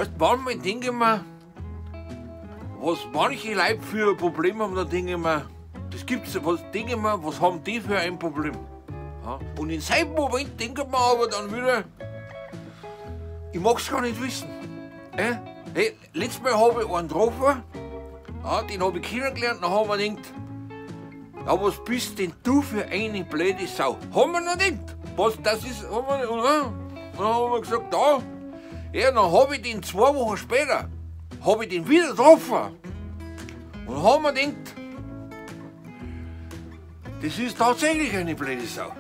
Weißt, manchmal denke ich mir, was manche Leute für Probleme haben, da denke ich mir, das gibt's, was denke ich mir, was haben die für ein Problem? Ja? Und in seinem Moment denke ich mir aber dann wieder, ich mag's gar nicht wissen. Hey, letztes Mal habe ich einen getroffen, ja, den habe ich kennengelernt, dann haben wir gedacht, ja, was bist denn du für eine blöde Sau? Haben wir noch gedacht. Was das ist, haben wir, oder? Dann haben wir gesagt, da. Ja, dann habe ich den 2 Wochen später, habe ich den wieder getroffen. Und haben wir gedacht, das ist tatsächlich eine blöde Sau.